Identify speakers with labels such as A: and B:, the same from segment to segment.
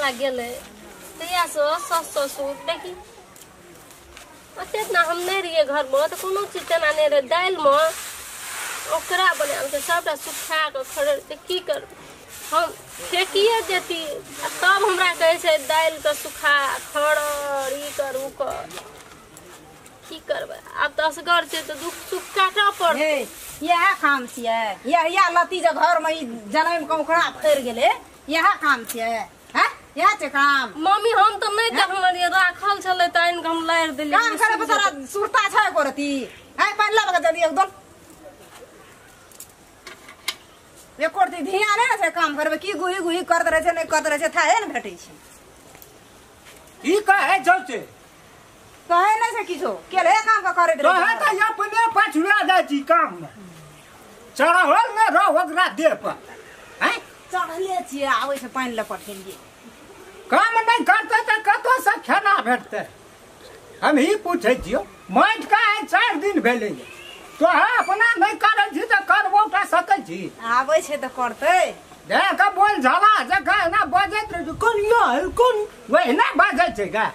A: घरवाला गेलै तहियासँ सास ससुर देखी ओतेक ने हम नहि रहियै घरमे तऽ कोनो चीज तेना नहि रहै। दालिमे ओकरा बनायल सबटा सुखा कऽ खड़े तऽ की करबै, हम फेकिए देती आ तब हमरा कहै छै दालिके सुखा खड़र ई कर ओ कर। की करबै आब तऽ असगर छै तऽ दुख सुख काटऽ पड़तै।
B: इएह काम छियै, इएह लत्ती जे घरमे ई जनमि कऽ ओकरा फड़ि गेलै, इएह काम छियै। हैं, इएह छै काम।
A: मम्मी हम तऽ नहि देखने रहियै, राखल छलै तऽ आनि कऽ हम लारि देलियै।
B: काम करे पर तोरा सुरता छै एको रत्ती? हैं, पानि लाबऽ जल्दी एकदम एको रत्ती ध्यान नहि ने छै काम करबै। की गुही गुही करैत रहै छै, नहि करैत रहै छै, थाहे ने भेटै छै।
C: की कहै छौ से?
B: कहै नहि छै किछो, केले काम के करैत रहै
C: छै। तऽ अपने पछुआ जाइ छी काममे, चढ़ल नहि रह ओकरा देह पर। हैं,
B: चढ़ले छियै, आबै छै पानि लए पठेलियै।
C: काम नहि करतै तऽ कतऽसँ खाना भेटतै? हम ही पूछै छियौ, माटि के आइ 4 दिन भेलै, तोहे अपना नहि करै छी तऽ करबो टा सकै छी?
B: आबै छै तऽ करतै।
C: देख के बोल झाला जकाँ एना बजैत रहै छै, कोन कोन ओहिना बाजै छै गा।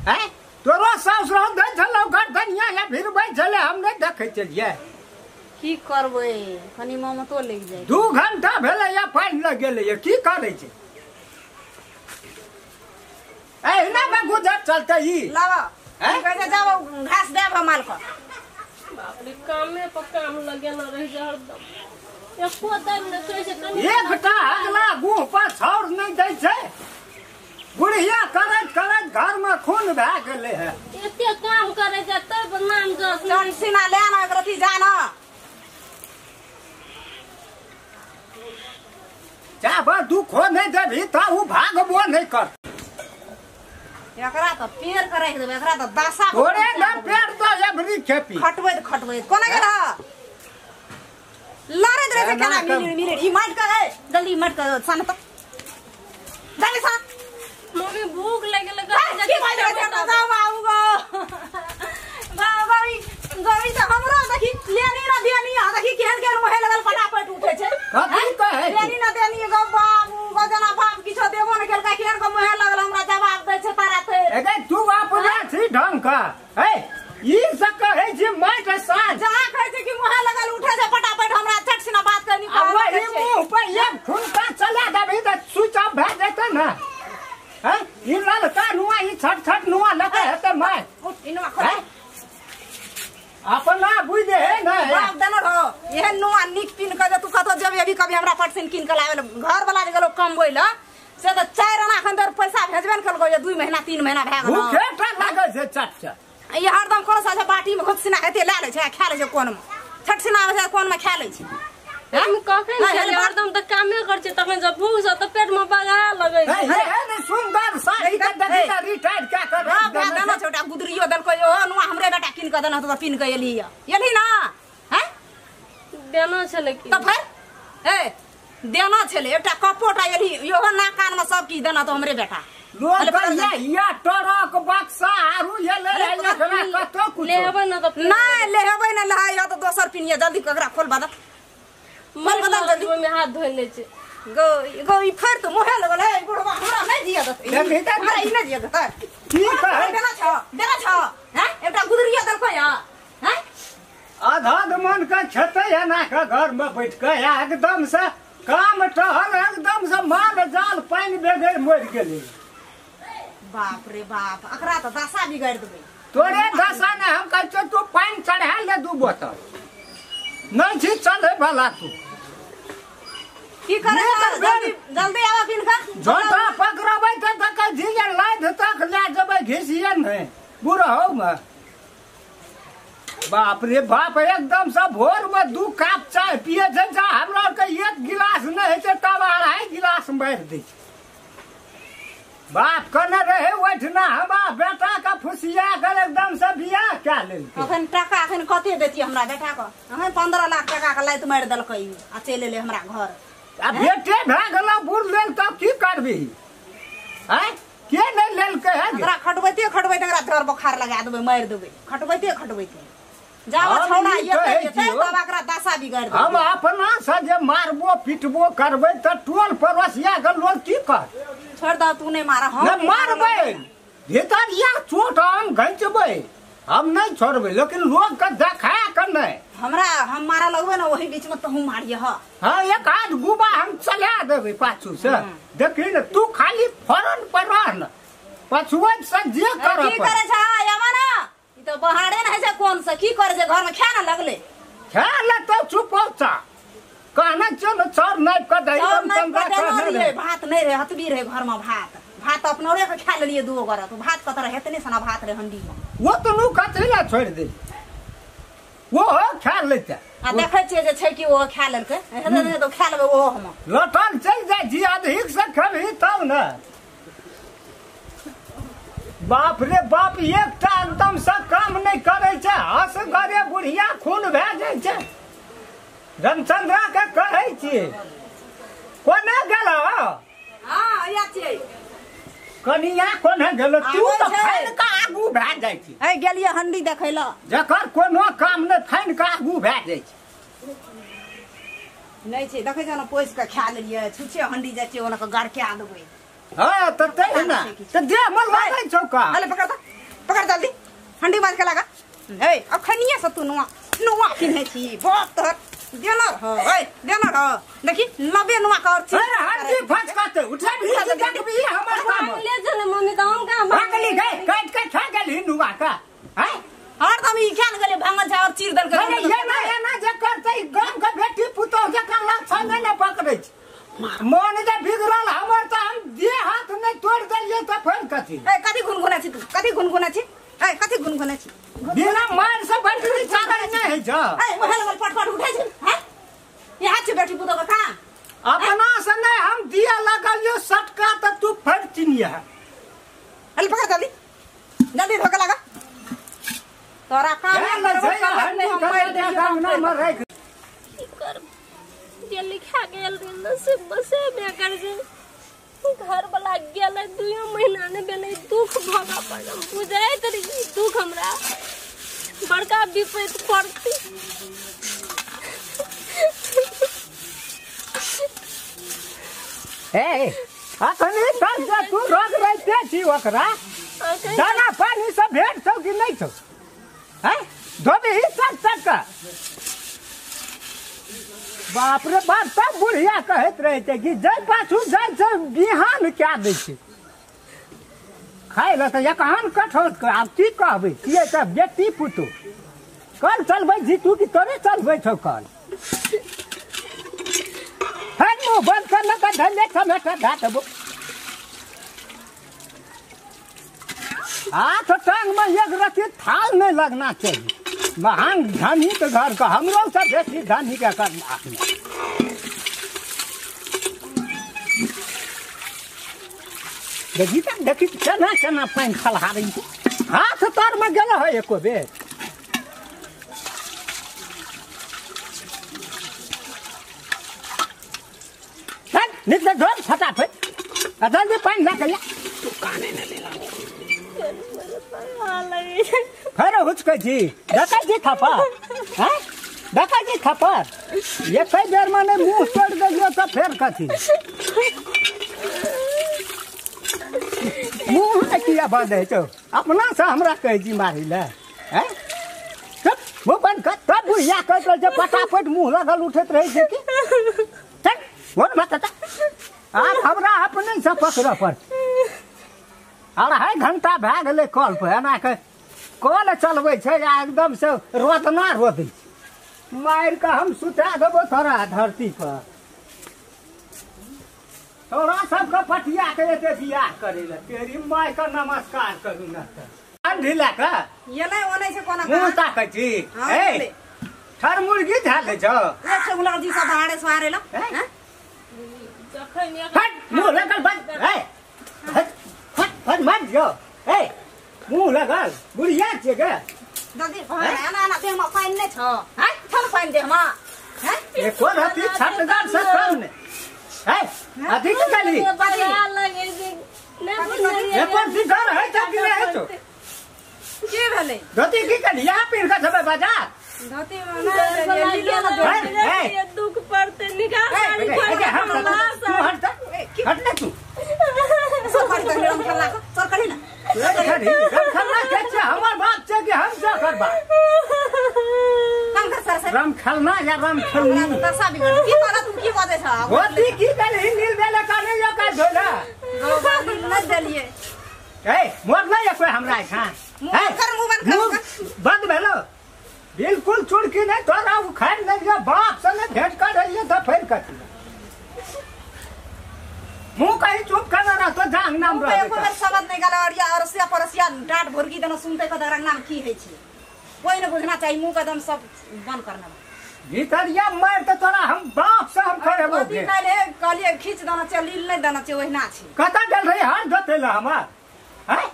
C: हैं, तोरो साउस रह दै छलौ गर्दनिया या भिरबै छलै, हम नहि देखै छलियै।
B: की करबै, कनी ममतो लागि जाइ।
C: 2 घंटा भेलै या पानि लग गेलै, की करै छै? एहिना मे गुजर चलतै ई।
B: लाबऽ कहै छै जाबऽ घास देब हम माल के।
A: बाप रे, कामे पर काम लगेने रहै छै हरदम, एको दिन नहि कहै छै कनी।
C: एकटा अगला गुह पर छाउर नहि दै छै, बुढ़िया करैत करैत घर में खून भए गेलै है।
A: एते काम करै छै तब नाम जस।
B: चंसीना ले ना एक रत्ती जाना।
C: जाबऽ दुखो नहि देबही तऽ ओ भागबो नहि कर।
B: एकरा तऽ पेड़ के राखि देबै, एकरा तऽ दशा
C: तोरे ने पेड़ तऽ एवरी खेपी
B: खटबैत खटबैत कोना गेल। लड़ैत रहै छै केना मिली मिली। ई माटि के जल्दी माटि के सन तऽ जल्दी सन।
A: मम्मी भूख लागि गेलै।
B: की बाजि रहै छै? जाउ बाबू गो बाबू, गई तऽ हमरो देखी लेनी ना देनी। आ देखी केहन केहन मोहे लगल फटाफट उठै छै।
C: कथी कहै छै?
B: लेनी ना देनी गो बाबू गो, जना बाप किछो देबो ने केलकै, केहन गो मोहे लगल हमरा जवाब दै छै तारा थे।
C: एगे तू अपना छी ढंग का है, ई सब कहै छै माटि साँझ
B: जहाँ कहै छै कि मोहे लगल उठै छै फटाफट हमरा चट सिना बात करनी।
C: आ वही मुँह पर एक ठुनका चला देबही तऽ स्विच ऑफ भए जेतै ने। हैं, ई ललका नुआ ई छट छट नुआ लगे हेतै माटि।
B: उठ इनवा खोल।
C: अपना बुझे है ने
B: बाप देनो रहो एहन नुआ नीक पिन के जे तू कतौ जेबही अभी कभी हमरा पटसिन कीन के लाबे। घर वाला जे गेलो कमबै ल से तऽ 4 आना एखन धरि पैसा भेजबे ने केलको, जे 2 महीना 3 महीना भए गेलो।
C: भूखे टा लागै छै चट चट।
B: ई हरदम कोनो सा बाटी में घुसना हेतै लए लै छै, खा लै छै। कोन में छठ सिना आबै छै कोन में खा लै छै।
A: हम कखन खेलियै? हरदम तऽ कामे करै छियै, तखन जब भूख सँ तऽ पेट मे बगा लगै छै।
C: एहन सुंदर साड़ी के देखी तऽ रिटायर कए कऽ
B: बाप भाय देना छै, ओटा गुदरियो देलकै, ओहो नुआ हमरे बेटा कीन कऽ देना तऽ पिन कऽ एलही एलही ना। हैं,
A: देना छलै की
B: तऽ फेर ए देना छलै एकटा कपोटा एलही, इहो नाक कान में सब किछु देना तऽ हमरे बेटा।
C: लोग या ट्रक बक्सा आरू ये ले एकरा कतौ कुछ
A: लेबै ने तऽ
B: नहि लेबै ने, लहाइ तऽ दोसर पिनिए। जल्दी ककरा खोल बदल,
A: खोल बदल जल्दी। ओहिमे हाथ धोइ लै छै
B: गो गो। ई फेर तऽ मोहे लगल है बुढ़वा, हमरा नहि जिया देतै, हमरा ई नहि जिया देतै।
C: की कहै
B: देना छौ, देना छौ? हैं, एकटा गुदरिया देलकै हैं।
C: आधा मन के खेतै एना के घर में बैठ के एकदम से काम टहल, एकदम से माल जाल पानि बेगैर मरि गेलै।
B: बाप रे बाप, एकरा तऽ दशा बिगाड़ि देबै।
C: तोरे दशा ने हम कहै छियौ तू पानि चढ़ा ले 2 बोतल, नहि छी चलै वाला तू।
B: की करै जल्दी जल्दी आबऽ पिन के
C: झोंटा पकड़बै तऽ देखै छी जे लाद तक लए जेबै घिसिए नहि बुढ़ऊ मे। बाप रे बाप, एकदम से भोर में 2 कप चाय पिए छै, जा हमरा आरके 1 गिलास नहि होइ छै तब 2.5 गिलास मारि दै छै। बाप कने रहे ओहिठिना हमरा बेटा के फुसिया के एकदम से बियाह कए लेलकै।
B: अखन टाका अखन कते देतियै हमरा बेटा के? अखन 15 लाख टाका के लाइत मारि देलकै आ चलि एलै हमरा घर।
C: आ बेटे भए गेलौ बुढ़ लेल तब की करबिही? आँय, के नहि लेलकै है?
B: एकरा खटबैते खटबैते एकरा जर बोखार लगा देबै, मारि देबै खटबैते खटबैते। जाबऽ छौड़ा एतै जेतै तब एकरा दशा बिगाड़ि देबै।
C: हम अपना से जे मारबो पिटबो करबै तऽ टोल पड़ोसिया के लोग की कर?
B: छोड़ दो तू नहीं मारा हम
C: नहीं मारबै भीतर या चोट हम घंचबै हम नहीं छोड़बै लेकिन लोग के देखा के नहीं
B: हमरा हम मारा लगबै ना वही बीच में तहु मारिए ह
C: हां एक आध गुबा हम चला देबै पाछू से देखी न तू खाली फरन पर रह न पाछुआ से जे कर
B: की करे छ यामा ना ई तो बहाड़े न है छै कोन से की करे छै घर में खा ना लगले
C: खा ले तो चुप हो जा कहना चल चार नाइफ का दही
B: रामचंद्र कहने भात नहीं रहे हतबी रहे घर में भात भात अपनो रे के खा लेलिए दुओ गोरा तो भात कत रहे एतने सना भात रहे हंडी में
C: वो तो नु कथी ला छोड़ दे वो खा लेते
B: आ देखै छियै जे छै कि वो खा लेलकै हेतै तो खा लेबै ओहो हम
C: लटल चल जाय जी अधिक से खेबही तब न बाप रे बाप एकटा एकदम से काम नहीं करे छै हंस घरे बुढ़िया खून भए जाइ छै रामचंद्रा के कहै छियै कोने गेल
B: हां या छियै
C: कनिया कोने गेल तू तो फाइन का आगू भए जाइ छी
B: ए गेलियै हंडी देखै ल
C: जकर कोनो काम नै फाइन का आगू भए जाइ छै
B: नै छै देखै छ न पोसि के खा लेलियै छुछे हंडी जाइ छियै ओना के गड़का देबै
C: हां त तै ना त देह में लागै छौ का
B: अरे पकड़ त पकड़ जल्दी हंडी बाज के लगा ए अब खनिया से तू नुआ नुआ पिन्है छी बाप तोहर देना रह ए देना रह देखी नबे नुआ कर छी
C: अरे हंडी फचकते उठा भी देखबी हमर काम
A: ले चले मम्मी त हम कहां
C: भागली गए काट के खा गेली नुआ का हैं
B: हरदम ई खान गेले भांगल छै और चीर देलकै
C: अरे ये ना ये ना जे करतै गाम के बेटी पुतोह जकाँ लक्षण नै पकड़ै छै मन जे बिगड़ल हमर त हम देह हाथ नै तोड़ देलियै त फेर कथी
B: ए कथी गुनगुना छी तू कथी गुनगुना छी ए कथी गुनगुना छी
C: बिना मार से बंटली चादर नै है छ
B: ए महल में पट पट उठै छै हैं यहाँ छै बेटी पुतोह के काम
C: अपना से नै हम दिया लगल यो सटका त तू फेर चिनिया
B: अरे पकड़ जल्दी जल्दी धोके लगा तोरा काम करबो नहीं हम मार देलियो
C: काम ना मर राख
A: की कर जे लिखा गेल दिन से बसे में कर जे घर वाला गेल 2 महीना ने भेलै दुख भगा पर हम बुझाइत रही दुख हमरा बड़का विपत पड़ती
C: ए अखनी तक जे तू रोग रहिते छी ओकरा दाना पानी सब भेट छौ कि नहीं छौ हैं धोबी सब सब का बाप रे बाप तब बुढ़िया कहैत रहै छै कि जै पाछू जाइ छै बिहान क्या दै छै खाय लए तऽ एकहन कठौत के आब की कहबै किए तऽ बेटी पुतोह कल चलबै छी तू कि तोरे चलबै छौ कल हट मुँह बंद कर न तऽ धैले टमाटर धए देबो हाथ टांग में एक रत्ती थाल नहीं लगना चाहिए महान धनी के घर का हमरो से बेसी धनी के करना देखी तक देखी केना केना पानि खलहारै छै हाथ तर में गेल है एको बेर चल निकल धो फटाफट आ जल्दी पानि लऽ के आ
A: तू काने ने लेला
C: फेर हुचकै छी देखै छी थप्पड़ हैं देखै छी थप्पड़ एकै बेरमे नहि मुँह तोड़ि देलियौ तऽ फेर कथी मुँह किया बंद होइ छौ अपना से हमरा कहै छी मारै लए हैं चुप मुँह बंद कर तब बुढ़िया कहैत रहै छै फटाफट मुँह लगल उठैत रहै छै कि चल बोल मत आब हमरा अपने से पकड़ऽ पड़तै 2.5 घंटा भए गेलै कल पर एना के कल चलबै छै आ एकदम से रोदना रोदै छै मारि कऽ हम सुता देबो तोरा धरती पर तोरा सबके पटिया के एते बियाह करै लए तेरी माय के नमस्कार करू न तऽ ढीला के
B: एलै ओनै छै कोना
C: मुँह ताकै छी ए ठर मुर्गी धए लै छौ
B: एक सौ गुलाब जी सब बाहरे सवारे ल हैं
A: जखन
C: हट मुँह लगल बंद ए हट हट मत जो ए मुँह लगल बुढ़िया छियै गे
B: जल्दी आना आना देह में पानि नहि छौ हैं छल पानि देह में हैं
C: एको रत्ती छटगर से कम नहि है अथी की कहली
A: लगे छै नहि बुझलियै
C: एको दिगर है छै कि नहि है छौ
B: की भेलै
C: धोती की कहली यहाँ पहिर कऽ जेबै बाजार
B: धोती में
A: नहि दुख पड़तै निकाल
C: हट हट तू खेलना या राम खेलनी
B: दशा बिगड़ की कहला तू की बजै छ
C: धोती की देलही नील देले कने यो का धोला
B: नहीं देलिए
C: ए मोर नहीं कोई हमरा एखान
B: मुंह कर मुंह बंद कर
C: बंद भेलो बिल्कुल चुड़की नहीं तोरा उखाड़ लेलियो बाप से नहीं भेंट कर रहियो तो फेर कथी मुंह कहीं चुप कर रहतो जांग नाम रह
B: एको बेर शब्द नहीं गाला और या अरसिया परसिया डांट भुरकी देना सुनते कद रंग नाम की है छी कोई न बुझना चाहिए मुंह कदम सब बंद करना
C: भीतरिया मार तो तोरा हम बाप से हम करेबो
B: धोती काल्हे कहलिए खींच देना छै लील नहीं देना छै ओहिना छै
C: कतऽ गेल रही हाथ धोते ला हमार हैं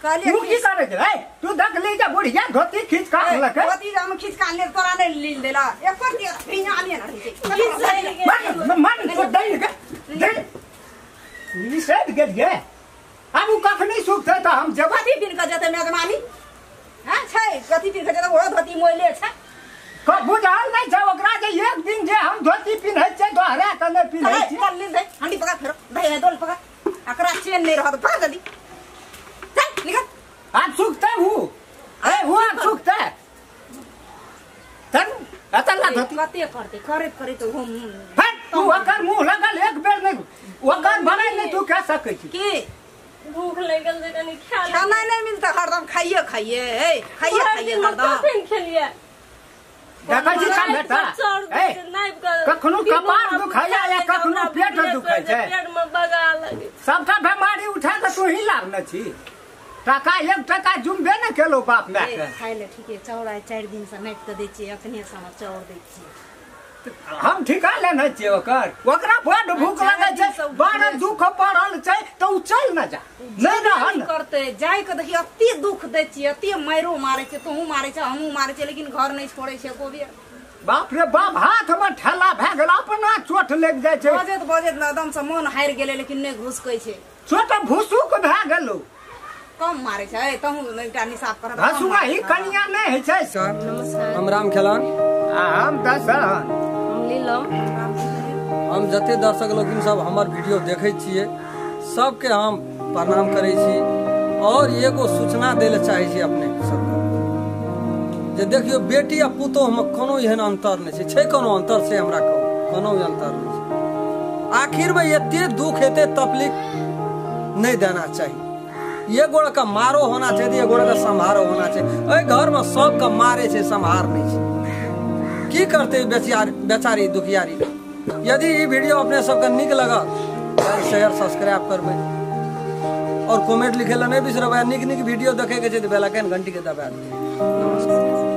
B: कहलिए
C: तू की करे छै ए तू देखली जे बुढ़िया धोती खींच का लके
B: धोती हम खींच का ले तोरा नहीं लील देला एको दिया फिना नहीं रहै छै
C: मन मन तो दैल के दैल निषेध गेलिए अब उ कखनी सुखते त हम जब
B: कथी पिन के जेतै मेजमानी हां छै कथी पिन के जेतै ओहो धोती मोइले छै
C: बुझल नहीं छै ओकरा जे एक दिन जे हम धोती पिन्है छियै दोहरा के नहि पिन्है छियै
B: चल लील दे हंडी पकड़ फेरो दे डोल पकड़ एकरा चेन नहीं रहत पकड़ जल्दी चल निकल
C: आब सुखते हूँ ए हूँ आब सुखते चल अतला धोती
B: कते करते करैत करैत हम
C: हट तू ओकर मुंह लगल एक बेर नहीं ओकर भराइ नहीं तू कह सकै छी
B: की
A: भूख लगल जे कनी खा ले
B: खाना नहीं मिलता हरदम खाइए खाइए ए खाइए खाइए हरदम
A: कखन खेलिए
C: देखै छी का बेटा ए कखनो कपार दुखाइया या कखनो पेट दुखाइ छै
A: पेट में बगा लगे
C: सबटा बेमारी उठा के तू ही लाबने छी टाका एक टका जुमबे ने केलो बाप माय के
B: खाइ ले ठीके चाउर आइ 4 दिन से नापि के दै छियै अखने से हम चाउर दै छियै
C: हम ठिका लेने छियै ओकर ओकरा बड भूख लगै छै बड़ दुख पड़ल छै तऽ उ चल न जा नहीं रहल
B: करते जाय के देखिए अते दुख दै छियै अते मारो मारै छै तोहूँ मारै छै हमहूँ मारै छै लेकिन घर नहीं छोड़ै छै एको बेर
C: बाप रे बाप हाथ में ठेला भए गेल अपना चोट लागि जाइ छै
B: बजैत बजैत एकदम से मन हारि गेलै लेकिन नहीं घुसकै छै
C: चोट भूसुक भए गेलो
B: कम मारै छै तहूँ एकटा निसाफ करत
C: हसुआ ही कनिया नहीं होइ छै
D: सर हम राम खेलन
C: आ हम दसन
A: हम लीलम
D: हम जते दर्शक लोकिन सब हमर वीडियो देखै छियै सबके हम प्रणाम करै छी और एगो सूचना दै लए चाहै छी अपने सबके जे देखियौ बेटी आ पुतोहमे कोनो एहन अंतर नहि छै छै कोनो अंतर से हमरा कहू कोनो अंतर नहि छै आखिरमे एते दुख एते तकलीफ नहीं देना चाहिए एक गोड़ा का मारो होना चाहिए एक गोड़ा का संभारो होना चाहिए एहि घरमे सबके मारे छै संभार नहीं छै की करते बेचारी दुखियारी। यदि ई वीडियो अपने सबके नीक लगल शेयर सब्सक्राइब करबै और कमेंट लिखे ला नहीं बिसरबै। नीक नीक वीडियो देखे के छै तऽ बेल आइकन घंटी के दबा देबै। नमस्कार।